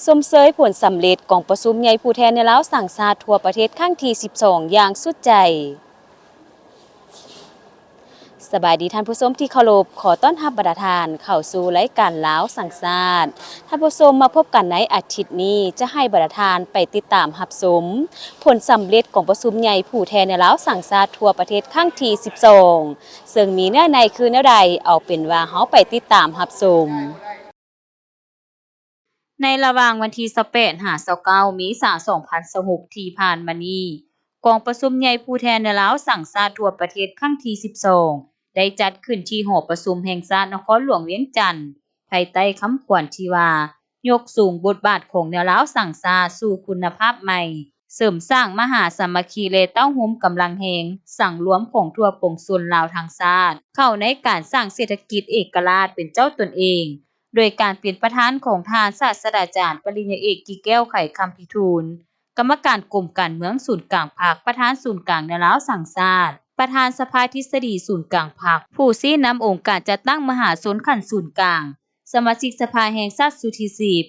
ຊົມເຊີຍຜົນສຳເລັດກອງປະຊຸມໃຫຍ່ຜູ້ແທນແນວລາວສ້າງຊາດທົ່ວປະເທດຄັ້ງທີສິບສອງຢ່າງສຸດໃຈ. ສະບາຍດີທ່ານຜູ້ຊົມທີ່ເຄົາລົບ, ຂໍຕ້ອນຮັບບັນດາທ່ານເຂົ້າສູ່ລາຍການລາວສ້າງຊາດ. ທ່ານຜູ້ຊົມ, ມາພົບກັນໃນອາທິດນີ້ ຈະໃຫ້ບັນດາທ່ານໄປຕິດຕາມຮັບຊົມຜົນສຳເລັດກອງປະຊຸມໃຫຍ່ຜູ້ແທນແນວລາວສ້າງຊາດທົ່ວປະເທດຄັ້ງທີສິບສອງ ເຊິ່ງມີເນື້ອໃນຄືແນວໃດ, ເອົາເປັນວ່າເຮົາໄປຕິດຕາມຮັບຊົມ. ໃນລະຫວ່າງວັນທີຊາວແປດຫາຊາວເກົ້າເມສາສອງພັນຊາວຫົກທີ່ຜ່ານມານີ້, ກອງປະຊຸມໃຫຍ່ຜູ້ແທນແນວລາວສ້າງຊາດທົ່ວປະເທດຄັ້ງທີສິບສອງ ໄດ້ຈັດຂຶ້ນທີ່ຫໍປະຊຸມແຫ່ງຊາດນະຄອນຫຼວງວຽງຈັນ, ພາຍໃຕ້ຄຳຂວັນທີ່ວ່າ ຍົກສູງບົດບາດຂອງແນວລາວສ້າງຊາດສູ່ຄຸນນະພາບໃໝ່, ເສີມສ້າງມະຫາສາມັກຄີ ແລະ ເຕົ້າໂຮມກຳລັງແຮງສັງລວມຂອງທົ່ວປວງຊົນລາວທັງຊາດ ເຂົ້າໃນການສ້າງເສດຖະກິດເອກະລາດເປັນເຈົ້າຕົນເອງ, ໂດຍການເປັນປະທານຂອງທ່ານສາດສະດາຈານປະລິນຍາເອກ ກິແກ້ວ ໄຂຄຳພິທູນ, ກຳມະການກົມການເມືອງສູນກາງພັກ, ປະທານສູນກາງແນວລາວສ້າງຊາດ, ປະທານສະພາທິດສະດີສູນກາງພັກ, ຜູ້ຊີ້ນຳອົງການຈັດຕັ້ງມະຫາຊົນຂັ້ນສູນກາງ, ສະມາຊິກສະພາແຫ່ງຊາດຊຸດທີສິບ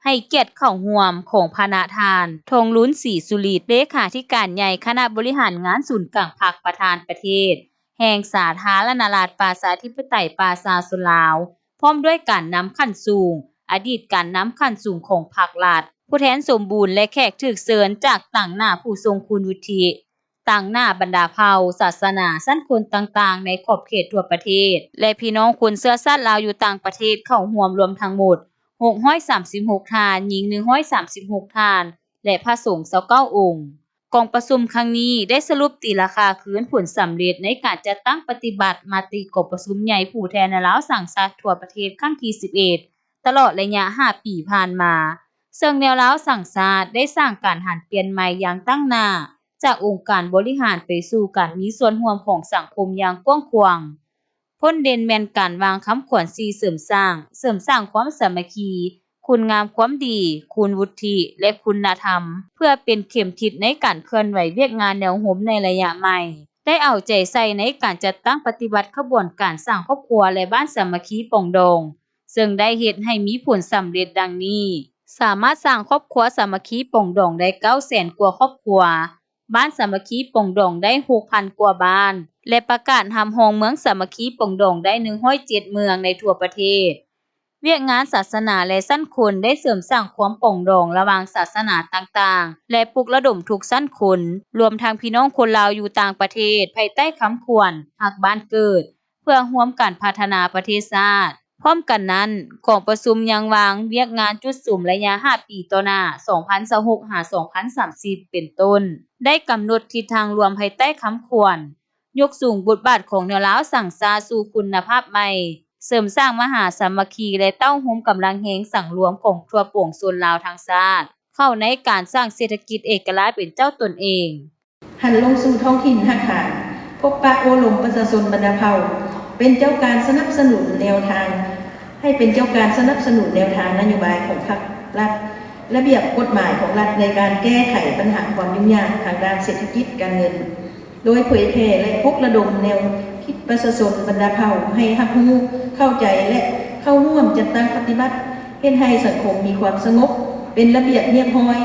ໃຫ້ກຽດເຂົ້າຮ່ວມຂອງພະນະທ່ານ ທອງລຸນ ສີສຸລິດ ເລຂາທິການໃຫຍ່ຄະນະບໍລິຫານງານສູນກາງພັກ, ປະທານປະເທດແຫ່ງສາທາລະນະລັດປະຊາທິປະໄຕປະຊາຊົນລາວ, ພ້ອມດ້ວຍການນຳຂັ້ນສູງ, ອະດີດການນຳຂັ້ນສູງຂອງພັກລັດ, ຜູ້ແທນສົມບູນ ແລະ ແຂກຖືກເຊີນຈາກຕາງໜ້າຜູ້ຊົງຄຸນວຸດທິ, ຕາງໜ້າບັນດາເຜົ່າ, ສາສະໜາ, ຊັ້ນຄົນຕ່າງໆໃນຂອບເຂດທົ່ວປະເທດ ແລະ ພີ່ນ້ອງຄົນເຊື້ອຊາດລາວຢູ່ຕ່າງປະເທດເຂົ້າຮ່ວມລວມທັງໝົດຫົກຮ້ອຍສາມສິບຫົກທ່ານ, ຍິງໜຶ່ງຮ້ອຍສາມສິບຫົກທ່ານ ແລະ ພະສົງຊາວເກົ້າອົງ. ກອງປະຊຸມຄັ້ງນີ້ໄດ້ສະຫຼຸບຕີລາຄາຄືນຜົນສຳເລັດໃນການຈັດຕັ້ງປະຕິບັດມະຕິກອງປະຊຸມໃຫຍ່ຜູ້ແທນແນວລາວສ້າງຊາດທົ່ວປະເທດຄັ້ງທີສິບເອັດ ຕະຫຼອດໄລຍະຫ້າປີຜ່ານມາ, ເຊິ່ງແນວລາວສ້າງຊາດໄດ້ສ້າງການຫັນປ່ຽນໃໝ່ຢ່າງຕັ້ງໜ້າ ຈາກອົງການບໍລິຫານໄປສູ່ການມີສ່ວນຮ່ວມຂອງສັງຄົມຢ່າງກວ້າງຂວາງ. ພົ້ນເດັ່ນແມ່ນການວາງຄຳຂວັນສີ່ເສີມສ້າງ, ເສີມສ້າງຄວາມສາມັກຄີ, ຄຸນງາມຄວາມດີ, ຄຸນວຸດທິ ແລະ ຄຸນນະທຳ, ເພື່ອເປັນເຂັມທິດໃນການເຄື່ອນໄຫວວຽກງານແນວໂຮມໃນໄລຍະໃໝ່, ໄດ້ເອົາໃຈໃສ່ໃນການຈັດຕັ້ງປະຕິບັດຂະບວນການສ້າງຄອບຄົວ ແລະ ບ້ານສາມັກຄີປອງດອງ, ເຊິ່ງໄດ້ເຮັດໃຫ້ມີຜົນສຳເລັດດັ່ງນີ້, ສາມາດສ້າງຄອບຄົວສາມັກຄີປອງດອງໄດ້ເກົ້າແສນກວ່າຄອບຄົວ, ບ້ານສາມັກຄີປອງດອງໄດ້ຫົກພັນກວ່າບ້ານ ແລະ ປະກາດຮັບຮອງເມືອງສາມັກຄີປອງດອງໄດ້ໜຶ່ງຮ້ອຍເຈັດເມືອງໃນທົ່ວປະເທດ. ວຽກງານສາສະໜາ ແລະ ຊັ້ນຄົນໄດ້ເສີມສ້າງຄວາມປອງດອງລະຫວ່າງສາສະໜາຕ່າງໆ ແລະ ປຸກລະດົມທຸກຊັ້ນຄົນ, ລວມທັງພີ່ນ້ອງຄົນລາວຢູ່ຕ່າງປະເທດ ພາຍໃຕ້ຄຳຂວັນ ຮັກບ້ານເກີດ ເພື່ອຮ່ວມກັນພັດທະນາປະເທດຊາດ. ພ້ອມກັນນັ້ນ, ກອງປະຊຸມຍັງວາງວຽກງານຈຸດສຸມໄລຍະຫ້າປີຕໍ່ໜ້າ ສອງພັນຊາວຫົກ ຫາ ສອງພັນສາມສິບ ເປັນຕົ້ນ, ໄດ້ກຳນົດທິດທາງລວມພາຍໃຕ້ຄຳຂວັນ ຍົກສູງບົດບາດຂອງແນວລາວສ້າງຊາດສູ່ຄຸນນະພາບໃໝ່, ເສີມສ້າງມະຫາສາມັກຄີ ແລະ ເຕົ້າໂຮມກຳລັງແຮງສັງລວມຂອງທົ່ວປວງຊົນລາວທັງຊາດ ເຂົ້າໃນການສ້າງເສດຖະກິດເອກະລາດເປັນເຈົ້າຕົນເອງ. ຫັນລົງສູ່ທ້ອງຖິ່ນຮາກຖານ, ພົບປະໂອ້ລົມປະຊາຊົນບັນດາເຜົ່າ, ເປັນເຈົ້າການສະໜັບສະໜູນແນວທາງ, ໃຫ້ເປັນເຈົ້າການສະໜັບສະໜູນແນວທາງນະໂຍບາຍຂອງພັກລັດ, ລະບຽບກົດໝາຍຂອງລັດໃນການແກ້ໄຂບັນຫາຄວາມຫຍຸ້ງຍາກທາງດ້ານເສດຖະກິດການເງິນ, ໂດຍເຜີຍແຜ່ ແລະ ປຸກລະດົມແນວຄິດປະຊາຊົນບັນດາເຜົ່າໃຫ້ຮັບຮູ້, ເຂົ້າໃຈ ແລະ ເຂົ້າຮ່ວມຈັດຕັ້ງປະຕິບັດ, ເຮັດໃຫ້ສັງຄົມມີຄວາມສະຫງົບ, ເປັນລະບຽບຮຽບຮ້ອຍ,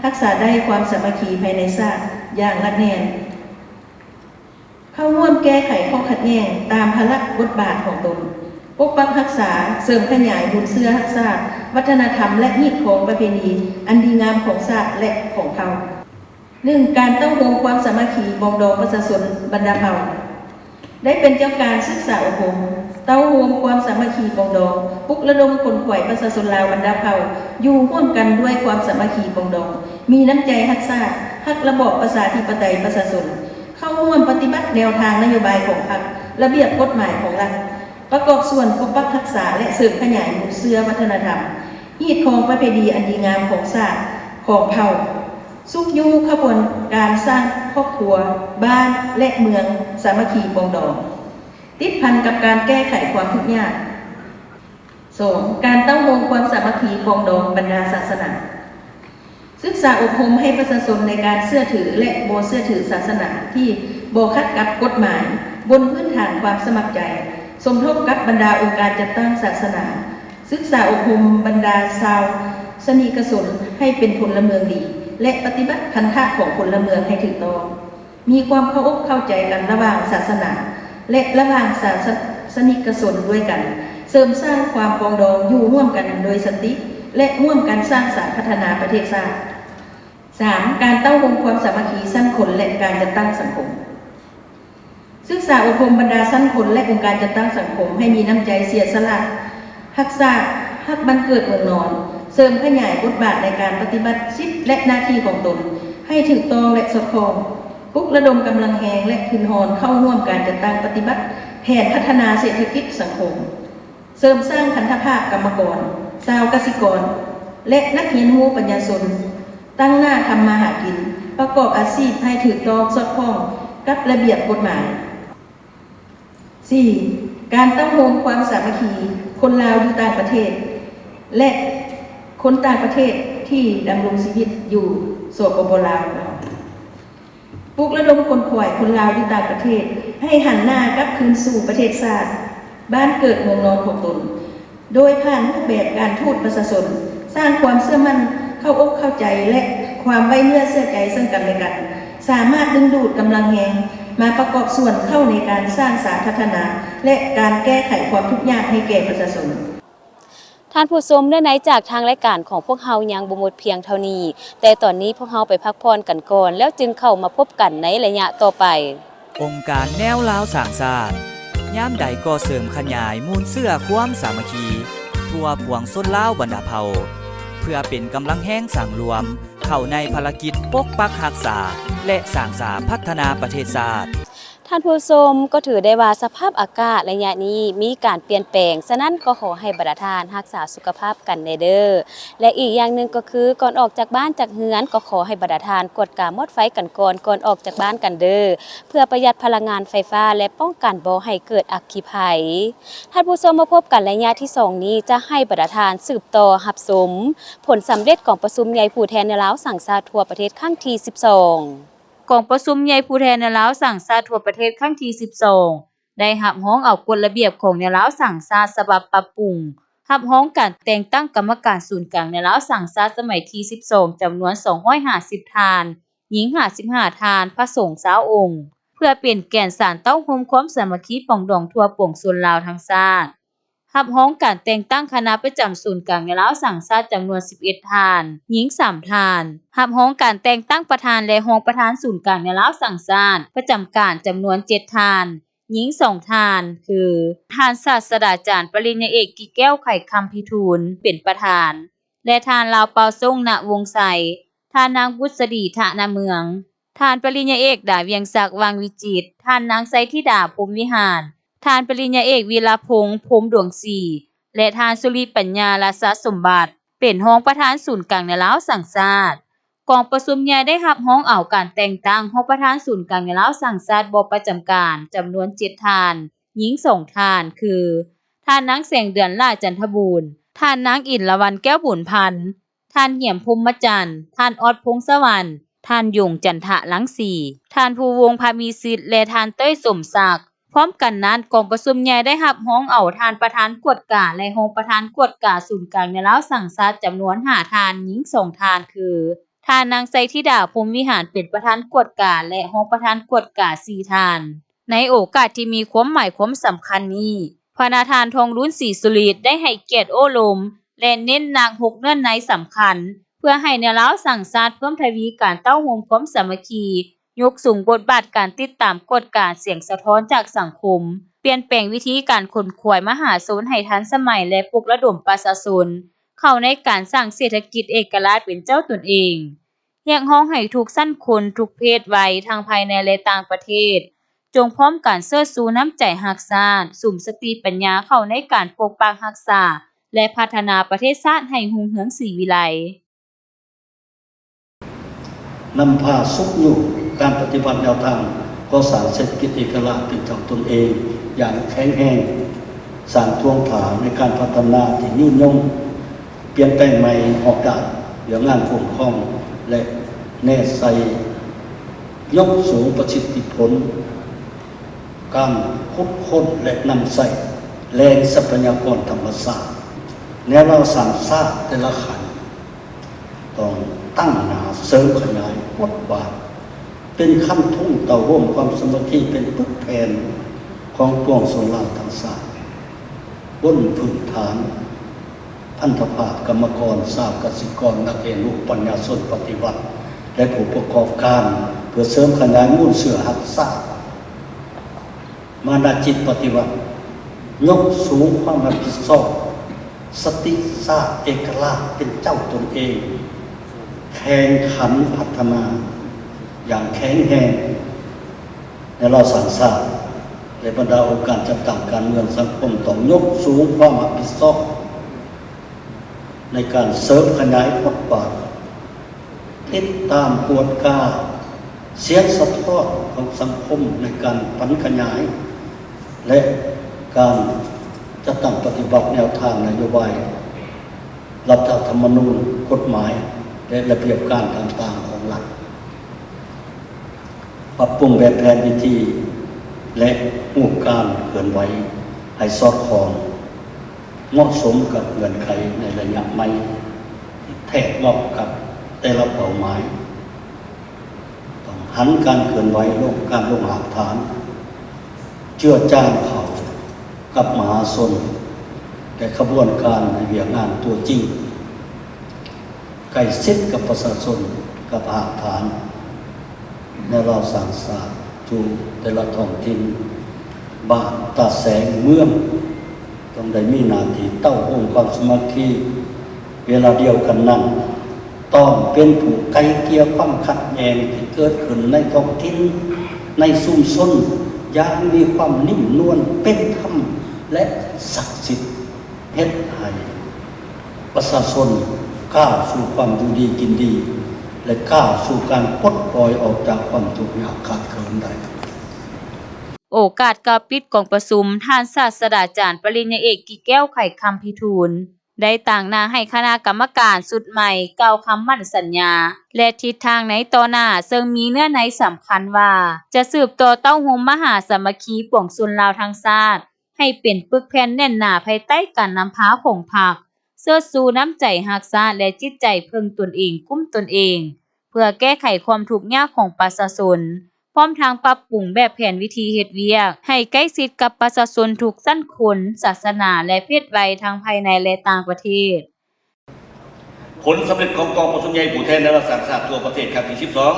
ຮັກສາໄດ້ຄວາມສາມັກຄີພາຍໃນຊາດຢ່າງໜັກແໜ້ນ. ເຂົ້າຮ່ວມແກ້ໄຂຂໍ້ຂັດແຍ່ງຕາມພາລະບົດບາດຂອງຕົນ, ປົກປັກຮັກສາ, ເສີມຂະຫຍາຍມູນເຊື້ອຮັກຊາດ, ວັດທະນະທຳ ແລະ ຮີດຄອງປະເພນີອັນດີງາມຂອງຊາດ ແລະ ຂອງເຜົ່າ. ໜຶ່ງ, ການເຕົ້າໂຮມຄວາມສາມັກຄີປອງດອງປະຊາຊົນບັນດາເຜົ່າ. ໄດ້ເປັນເຈົ້າການສຶກສາອົບຮົມ, ເຕົ້າໂຮມຄວາມສາມັກຄີປອງດອງ, ປຸກລະດົມຂົນຂວາຍປະຊາຊົນລາວບັນດາເຜົ່າ ຢູ່ຮ່ວມກັນດ້ວຍຄວາມສາມັກຄີປອງດອງ, ມີນ້ຳໃຈຮັກຊາດ, ຮັກລະບອບປະຊາທິປະໄຕປະຊາຊົນ, ເຂົ້າຮ່ວມປະຕິບັດແນວທາງນະໂຍບາຍຂອງພັກ, ລະບຽບກົດໝາຍຂອງລັດ, ປະກອບສ່ວນປົກປັກຮັກສາ ແລະ ເສີມຂະຫຍາຍມູນເຊື້ອວັດທະນະທຳ, ຮີດຄອງປະເພນີອັນດີງາມຂອງຊາດ, ຂອງເຜົ່າ. ຊຸກຍູ້ຂະບວນການສ້າງຄອບຄົວ, ບ້ານ ແລະ ເມືອງສາມັກຄີປອງດອງ, ຕິດພັນກັບການແກ້ໄຂຄວາມທຸກຍາກ. ສອງ, ການເຕົ້າໂຮມຄວາມສາມັກຄີປອງດອງບັນດາສາສະໜາ. ສຶກສາອົບຮົມໃຫ້ປະຊາຊົນໃນການເຊື່ອຖື ແລະ ບໍ່ເຊື່ອຖືສາສະໜາທີ່ບໍ່ຂັດກັບກົດໝາຍ, ບົນພື້ນຖານຄວາມສະໝັກໃຈ, ສົມທົບກັບບັນດາອົງການຈັດຕັ້ງສາສະໜາ, ສຶກສາອົບຮົມບັນດາຊາວ ສະນິກະຊົນໃຫ້ເປັນພົນລະເມືອງດີ ແລະ ປະຕິບັດພັນທະຂອງພົນລະເມືອງໃຫ້ຖືກຕ້ອງ, ມີຄວາມເຂົ້າອົກເຂົ້າໃຈກັນລະຫວ່າງສາສະໜາ ແລະ ລະຫວ່າງສາສະນິກະຊົນດ້ວຍກັນ, ເສີມສ້າງຄວາມປອງດອງຢູ່ຮ່ວມກັນໂດຍສັນຕິ ແລະ ຮ່ວມກັນສ້າງສາພັດທະນາປະເທດຊາດ. ສາມ, ການເຕົ້າໂຮມຄວາມສາມັກຄີຊັ້ນຄົນ ແລະ ການຈັດຕັ້ງສັງຄົມ. ສຶກສາອົບຮົມບັນດາຊັ້ນຄົນ ແລະ ອົງການຈັດຕັ້ງສັງຄົມໃຫ້ມີນ້ຳໃຈເສຍສະຫຼະຮັກຊາດ, ຮັກບ້ານເກີດເມືອງນອນ, ເສີມຂະຫຍາຍບົດບາດໃນການປະຕິບັດສິດ ແລະ ໜ້າທີ່ຂອງຕົນໃຫ້ຖືກຕ້ອງ ແລະ ສອດຄ່ອງ, ປຸກລະດົມກຳລັງແຮງ ແລະ ທຶນຮອນເຂົ້າຮ່ວມການຈັດຕັ້ງປະຕິບັດແຜນພັດທະນາເສດຖະກິດສັງຄົມ. ເສີມສ້າງພັນທະພາບກຳມະກອນ, ຊາວກະສິກອນ ແລະ ນັກຮຽນຮູ້ປັນຍາຊົນ ຕັ້ງໜ້າທຳມາຫາກິນ, ປະກອບອາຊີບໃຫ້ຖືກຕ້ອງສອດຄ່ອງກັບລະບຽບກົດໝາຍ. ສີ່, ການເຕົ້າໂຮມຄວາມສາມັກຄີຄົນລາວຢູ່ຕ່າງປະເທດ ແລະ ຄົນຕ່າງປະເທດທີ່ດຳລົງຊີວິດຢູ່ ສປປ ລາວ. ປຸກລະດົມຂົນຂວາຍຄົນລາວຢູ່ຕ່າງປະເທດໃຫ້ຫັນໜ້າກັບຄືນສູ່ປະເທດຊາດ, ບ້ານເກີດເມືອງນອນຂອງຕົນ, ໂດຍຜ່ານຮູບແບບການທູດປະຊາຊົນ, ສ້າງຄວາມເຊື່ອໝັ້ນ, ເຂົ້າອົກເຂົ້າໃຈ ແລະ ຄວາມໄວ້ເນື້ອເຊື່ອໃຈເຊິ່ງກັນແລະກັນ, ສາມາດດຶງດູດກຳລັງແຮງມາປະກອບສ່ວນເຂົ້າໃນການສ້າງສາພັດທະນາ ແລະ ການແກ້ໄຂຄວາມທຸກຍາກໃຫ້ແກ່ປະຊາຊົນ. ທ່ານຜູ້ຊົມ, ເນື້ອໃນຈາກທາງລາຍການຂອງພວກເຮົາຍັງບໍ່ໝົດພຽງເທົ່ານີ້, ແຕ່ຕອນນີ້ພວກເຮົາໄປພັກຜ່ອນກັນກ່ອນ, ແລ້ວຈຶ່ງເຂົ້າມາພົບກັນໃນໄລຍະຕໍ່ໄປ. ອົງການແນວລາວສ້າງຊາດ ຍາມໃດກໍເສີມຂະຫຍາຍມູນເຊື້ອຄວາມສາມັກຄີທົ່ວປວງຊົນລາວບັນດາເຜົ່າ, ເພື່ອເປັນກຳລັງແຮງສັງລວມເຂົ້າໃນພາລະກິດປົກປັກຮັກສາ ແລະ ສ້າງສາພັດທະນາປະເທດຊາດ. ທ່ານຜູ້ຊົມ, ກໍຖືໄດ້ວ່າສະພາບອາກາດໄລຍະນີ້ມີການປ່ຽນແປງ, ສະນັ້ນກໍຂໍໃຫ້ບັນດາທ່ານຮັກສາສຸຂະພາບກັນແດ່ເດີ້. ແລະ ອີກຢ່າງໜຶ່ງກໍຄື ກ່ອນອອກຈາກບ້ານຈາກເຮືອນ, ກໍຂໍໃຫ້ບັນດາທ່ານກວດກາໝອດໄຟກັນກ່ອນ ກ່ອນອອກຈາກບ້ານກັນເດີ້, ເພື່ອປະຢັດພະລັງງານໄຟຟ້າ ແລະ ປ້ອງກັນບໍ່ໃຫ້ເກີດອັກຄີໄພ. ທ່ານຜູ້ຊົມ, ມາພົບກັນໄລຍະທີສອງນີ້, ຈະໃຫ້ບັນດາທ່ານສືບຕໍ່ຮັບຊົມຜົນສຳເລັດກອງປະຊຸມໃຫຍ່ຜູ້ແທນແນວລາວສ້າງຊາດທົ່ວປະເທດຄັ້ງທີສິບສອງ. ກອງປະຊຸມໃຫຍ່ຜູ້ແທນແນວລາວສ້າງຊາດທົ່ວປະເທດຄັ້ງທີສິບສອງ ໄດ້ຮັບຮອງເອົາກົດລະບຽບຂອງແນວລາວສ້າງຊາດສະບັບປັບປຸງ, ຮັບຮອງການແຕ່ງຕັ້ງກຳມະການສູນກາງແນວລາວສ້າງຊາດສະໄໝທີສິບສອງ ຈຳນວນສອງຮ້ອຍຫ້າສິບທ່ານ, ຍິງຫ້າສິບຫ້າທ່ານ, ພະສົງຊາວອົງ, ເພື່ອເປັນແກ່ນສານເຕົ້າໂຮມຄວາມສາມັກຄີປອງດອງທົ່ວປວງຊົນລາວທັງຊາດ. ຮັບຮອງການແຕ່ງຕັ້ງຄະນະປະຈຳສູນກາງແນວລາວສ້າງຊາດຈຳນວນສິບເອັດທ່ານ, ຍິງສາມທ່ານ, ຮັບຮອງການແຕ່ງຕັ້ງປະທານ ແລະ ຮອງປະທານສູນກາງແນວລາວສ້າງຊາດປະຈຳການຈຳນວນເຈັດທ່ານ, ຍິງສອງທ່ານ ຄື ທ່ານສາດສະດາຈານປະລິນຍາເອກ ກິແກ້ວ ໄຂຄຳພິທູນ ເປັນປະທານ ແລະ ທ່ານ ລາວເປົ່າສົງ ນະວົງໄຊ, ທ່ານນາງ ບຸດສະດີ ທະນະເມືອງ, ທ່ານປະລິນຍາເອກ ດາວຽງສັກ ວັງວິຈິດ, ທ່ານນາງ ໄຊທິດາ ພົມວິຫານ, ທ່ານປະລິນຍາເອກ ວີລະພົງ ພົມດວງສີ ແລະ ທ່ານ ສຸລິປັນຍາ ລາຊະສົມບັດ ເປັນຮອງປະທານສູນກາງແນວລາວສ້າງຊາດ. ກອງປະຊຸມໃຫຍ່ໄດ້ຮັບຮອງເອົາການແຕ່ງຕັ້ງຮອງປະທານສູນກາງແນວລາວສ້າງຊາດບໍ່ປະຈຳການຈຳນວນເຈັດທ່ານ, ຍິງສອງທ່ານ ຄື ທ່ານນາງ ແສງເດືອນ ຫຼ້າຈັນທະບູນ, ທ່ານນາງ ອິນລະວັນ ແກ້ວບຸນພັນ, ທ່ານ ຫຽມ ພົມມະຈັນ, ທ່ານ ອອດ ພົງສະຫວັນ, ທ່ານ ຢົງ ຈັນທະລັງສີ, ທ່ານ ພູວົງ ພະມີສິດ ແລະ ທ່ານ ເຕີຍ ສົມສັກ. ພ້ອມກັນນັ້ນ, ກອງປະຊຸມໃຫຍ່ໄດ້ຮັບຮອງເອົາທ່ານປະທານກວດກາ ແລະ ຮອງປະທານກວດກາສູນກາງແນວລາວສ້າງຊາດຈຳນວນຫ້າທ່ານ, ຍິງສອງທ່ານ ຄື ທ່ານນາງ ໄຊທິດາ ພົມວິຫານ ເປັນປະທານກວດກາ ແລະ ຮອງປະທານກວດກາສີ່ທ່ານ. ໃນໂອກາດທີ່ມີຄວາມໝາຍຄວາມສຳຄັນນີ້, ພະນະທ່ານ ທອງລຸນ ສີສຸລິດ ໄດ້ໃຫ້ກຽດໂອ້ລົມ ແລະ ເນັ້ນໜັກຫົກເນື້ອໃນສຳຄັນ ເພື່ອໃຫ້ແນວລາວສ້າງຊາດເພີ່ມທະວີການເຕົ້າໂຮມຄວາມສາມັກຄີ, ຍົກສູງບົດບາດການຕິດຕາມກວດກາສຽງສະທ້ອນຈາກສັງຄົມ, ປ່ຽນແປງວິທີການຂົນຂວາຍມະຫາຊົນໃຫ້ທັນສະໄໝ ແລະ ປຸກລະດົມປະຊາຊົນເຂົ້າໃນການສ້າງເສດຖະກິດເອກະລາດເປັນເຈົ້າຕົນເອງ. ຮຽກຮ້ອງໃຫ້ທຸກຊັ້ນຄົນ, ທຸກເພດໄວ, ທັງພາຍໃນ ແລະ ຕ່າງປະເທດ, ຈົ່ງພ້ອມກັນເຊີດຊູນ້ຳໃຈຮັກຊາດ, ສຸມສະຕິປັນຍາເຂົ້າໃນການປົກປັກຮັກສາ ແລະ ພັດທະນາປະເທດຊາດໃຫ້ຮຸ່ງເຮືອງສີວິໄລ. ນຳພາຊຸກຍູ້ການປະຕິບັດແນວທາງກໍ່ສ້າງເສດຖະກິດເອກະລາດເປັນຂອງຕົນເອງຢ່າງແຂງແຮງ, ສ້າງທວງຖານໃນການພັດທະນາທີ່ຍືນຍົງ, ປ່ຽນແປງໃໝ່ຮອບດ້ານເລື່ອງງານຄຸ້ມຄອງ ແລະ ແນໃສ່ຍົກສູງປະສິດທິຜົນການຂຸດຄົ້ນ ແລະ ນຳໃຊ້ແຫຼ່ງຊັບພະຍາກອນທຳມະຊາດ. ແນວລາວສ້າງຊາດແຕ່ລະຂັ້ນ ຕ້ອງຕັ້ງໜ້າເສີມຂະຫຍາຍບົດບາດ ເປັນຄັນທຸງເຕົ້າໂຮມຄວາມສາມັກຄີ ເປັນປຶກແຜ່ນຂອງປວງຊົນລາວທັງຊາດ ບົນພື້ນຖານພັນທະພາບກຳມະກອນ, ຊາວກະສິກອນ, ນັກຮຽນຮູ້, ປັນຍາຊົນປະຕິວັດ ແລະ ຜູ້ປະກອບການ ເພື່ອເສີມຂະຫຍາຍມູນເຊື້ອຮັກຊາດ. ມານະຈິດປະຕິວັດ, ຍົກສູງຄວາມຮັບຜິດຊອບ, ສະຕິຊາດເອກະລາດເປັນເຈົ້າຕົນເອງ, ແຂ່ງຂັນພັດທະນາຢ່າງແຂງແຮງ. ແນວລາວສ້າງຊາດ ແລະ ບັນດາອົງການຈັດຕັ້ງການເມືອງສັງຄົມ ຕ້ອງຍົກສູງຄວາມຮັບຜິດຊອບໃນການເສີມຂະຫຍາຍບົດບາດ ຕິດຕາມກວດກາສຽງສະທ້ອນຂອງສັງຄົມໃນການຝັນຂະຫຍາຍ ແລະ ການຈັດຕັ້ງປະຕິບັດແນວທາງນະໂຍບາຍ ລັດຖະທຳມະນູນ, ກົດໝາຍ ແລະ ລະບຽບການຕ່າງໆຂອງລັດ. ປັບປຸງແບບແຜນວິທີ ແລະ ຮູບການເຄື່ອນໄຫວໃຫ້ສອດຄ່ອງ ເໝາະສົມກັບເງື່ອນໄຂໃນໄລຍະໃໝ່ ທີ່ແທດເໝາະກັບແຕ່ລະເປົ້າໝາຍ. ຕ້ອງຫັນການເຄື່ອນໄຫວລົງ, ການລົງຮາກຖານ ເຈືອຈາງເຂົ້າກັບມະຫາຊົນ ແລະ ຂະບວນການໃນວຽກງານຕົວຈິງ. ໃກ້ຊິດກັບປະຊາຊົນ, ກັບຮາກຖານ ແນວລາວສ້າງຊາດຢູ່ແຕ່ລະທ້ອງຖິ່ນ, ບ້ານ, ຕາແສງ, ເມືອງ ຕ້ອງໄດ້ມີໜ້າທີ່ເຕົ້າໂຮມຄວາມສາມັກຄີ. ເວລາດຽວກັນນັ້ນ ຕ້ອງເປັນຜູ້ໄກ່ເກ່ຍຄວາມຂັດແຍ່ງທີ່ເກີດຂຶ້ນໃນທ້ອງຖິ່ນ, ໃນຊຸມຊົນ ຢ່າງມີຄວາມນຸ່ມນວນ, ເປັນທຳ ແລະ ສັກສິດ. ເຮັດໃຫ້ປະຊາຊົນກ້າວສູ່ຄວາມຢູ່ດີກິນດີ ແລະ ກ້າວສູ່ການປົດປ່ອຍອອກຈາກຄວາມທຸກຍາກຂາດເຂີນໄດ້. ໂອກາດກ່າວປິດກອງປະຊຸມ, ທ່ານສາດສະດາຈານປະລິນຍາເອກ ກິແກ້ວ ໄຂຄຳພິທູນ ໄດ້ຕາງໜ້າໃຫ້ຄະນະກຳມະການຊຸດໃໝ່ກ່າວຄຳໝັ້ນສັນຍາ ແລະ ທິດທາງໃນຕໍ່ໜ້າ, ເຊິ່ງມີເນື້ອໃນສຳຄັນວ່າ ຈະສືບຕໍ່ເຕົ້າໂຮມມະຫາສາມັກຄີປວງຊົນລາວທັງຊາດ ໃຫ້ເປັນປຶກແຜ່ນແໜ້ນໜາພາຍໃຕ້ການນຳພາຂອງພັກ, ເຊີດຊູນ້ຳໃຈຮັກຊາດ ແລະ ຈິດໃຈເພິ່ງຕົນເອງ, ກຸ້ມຕົນເອງ ເພື່ອແກ້ໄຂຄວາມທຸກຍາກຂອງປະຊາຊົນ, ພ້ອມທັງປັບປຸງແບບແຜນວິທີເຮັດວຽກໃຫ້ໃກ້ຊິດກັບປະຊາຊົນທຸກຊັ້ນຄົນ, ສາສະໜາ ແລະ ເພດໄວ ທັງພາຍໃນ ແລະ ຕ່າງປະເທດ. ຜົນສຳເລັດຂອງກອງປະຊຸມໃຫຍ່ຜູ້ແທນແນວລາວສ້າງຊາດທົ່ວປະເທດຄັ້ງທີສິບສອງ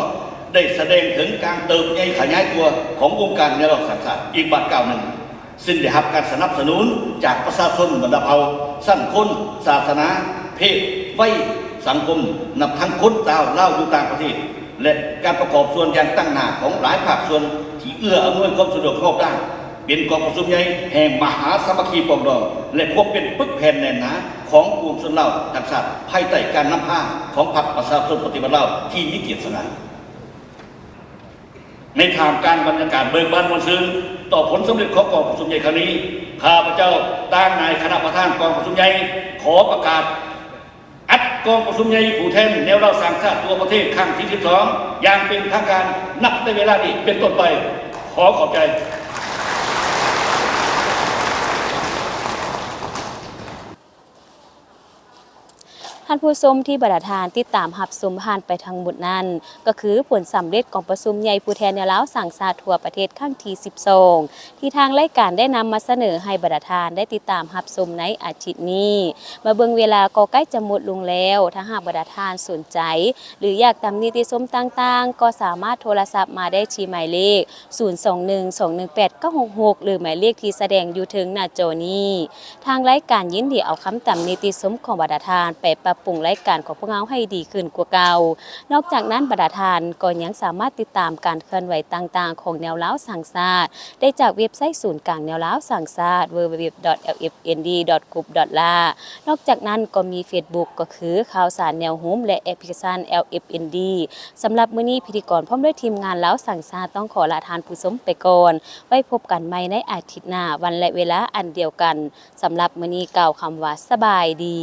ໄດ້ສະແດງເຖິງການເຕີບໃຫຍ່ຂະຫຍາຍຕົວຂອງອົງການແນວລາວສ້າງຊາດອີກບາດກ້າວໜຶ່ງ, ຊຶ່ງໄດ້ຮັບການສະໜັບສະໜູນຈາກປະຊາຊົນບັນດາເຜົ່າ, ຊັ້ນຄົນ, ສາສະໜາ, ເພດ, ໄວ, ສັງຄົມ ນັບທັງຄົນລາວ ລາວຢູ່ຕ່າງປະເທດ ແລະ ການປະກອບສ່ວນຢ່າງຕັ້ງໜ້າຂອງຫຼາຍພາກສ່ວນທີ່ເອື້ອອຳນວຍຄວາມສະດວກຮອບດ້ານ, ເປັນກອງປະຊຸມໃຫຍ່ແຫ່ງມະຫາສາມັກຄີປອງດອງ ແລະ ຄວາມເປັນປຶກແຜ່ນແໜ້ນໜາຂອງປວງຊົນລາວທັງຊາດ ພາຍໃຕ້ການນຳພາຂອງພັກປະຊາຊົນປະຕິວັດລາວທີ່ມີກຽດສະຫງ່າ. ໃນທ່າມກາງບັນຍາກາດເບີກບານມ່ວນຊື່ນຕໍ່ຜົນສຳເລັດຂອງກອງປະຊຸມໃຫຍ່ຄັ້ງນີ້, ຂ້າພະເຈົ້າຕາງໜ້າຄະນະປະທານກອງປະຊຸມໃຫຍ່ ຂໍປະກາດ ອັດກອງປະຊຸມໃຫຍ່ຜູ້ແທນແນວລາວສ້າງຊາດທົ່ວປະເທດຄັ້ງທີສິບສອງ ຢ່າງເປັນທາງການ ນັບແຕ່ເວລານີ້ເປັນຕົ້ນໄປ. ຂໍຂອບໃຈ. ທ່ານຜູ້ຊົມທີ່ບັນດາທ່ານຕິດຕາມຮັບຊົມຜ່ານໄປທັງໝົດນັ້ນ ກໍຄືຜົນສຳເລັດກອງປະຊຸມໃຫຍ່ຜູ້ແທນແນວລາວສ້າງຊາດທົ່ວປະເທດຄັ້ງທີສິບສອງ ທີ່ທາງລາຍການໄດ້ນຳມາສະເໜີໃຫ້ບັນດາທ່ານໄດ້ຕິດຕາມຮັບຊົມໃນອາທິດນີ້. ມາເບິ່ງເວລາກໍໃກ້ຈະໝົດລົງແລ້ວ. ຖ້າຫາກບັນດາທ່ານສົນໃຈ ຫຼື ຢາກຕຳນິຕິຊົມຕ່າງໆ ກໍສາມາດໂທລະສັບມາໄດ້ທີ່ໝາຍເລກ ສູນສອງໜຶ່ງສອງໜຶ່ງແປດເກົ້າຫົກຫົກ ຫຼື ໝາຍເລກທີ່ສະແດງຢູ່ເທິງໜ້າຈໍນີ້. ທາງລາຍການຍິນດີເອົາຄຳຕຳນິຕິຊົມຂອງບັນດາທ່ານໄປປັບປຸງລາຍການຂອງພວກເຮົາໃຫ້ດີຂຶ້ນກວ່າເກົ່າ. ນອກຈາກນັ້ນ, ບັນດາທ່ານກໍຍັງສາມາດຕິດຕາມການເຄື່ອນໄຫວຕ່າງໆຂອງແນວລາວສ້າງຊາດ ໄດ້ຈາກເວັບໄຊສູນກາງແນວລາວສ້າງຊາດ www.lfnd.group.la. ນອກຈາກນັ້ນກໍມີເຟສບຸກ ກໍຄືຂ່າວສານແນວໂຮມ ແລະ ແອັບພລິເຄຊັນ LFND. ສຳລັບມື້ນີ້, ພິທີກອນພ້ອມດ້ວຍທີມງານລາວສ້າງຊາດ ຕ້ອງຂໍລາທ່ານຜູ້ຊົມໄປກ່ອນ. ໄວ້ພົບກັນໃໝ່ໃນອາທິດໜ້າ, ວັນ ແລະ ເວລາອັນດຽວກັນ. ສຳລັບມື້ນີ້, ກ່າວຄຳວ່າ ສະບາຍດີ.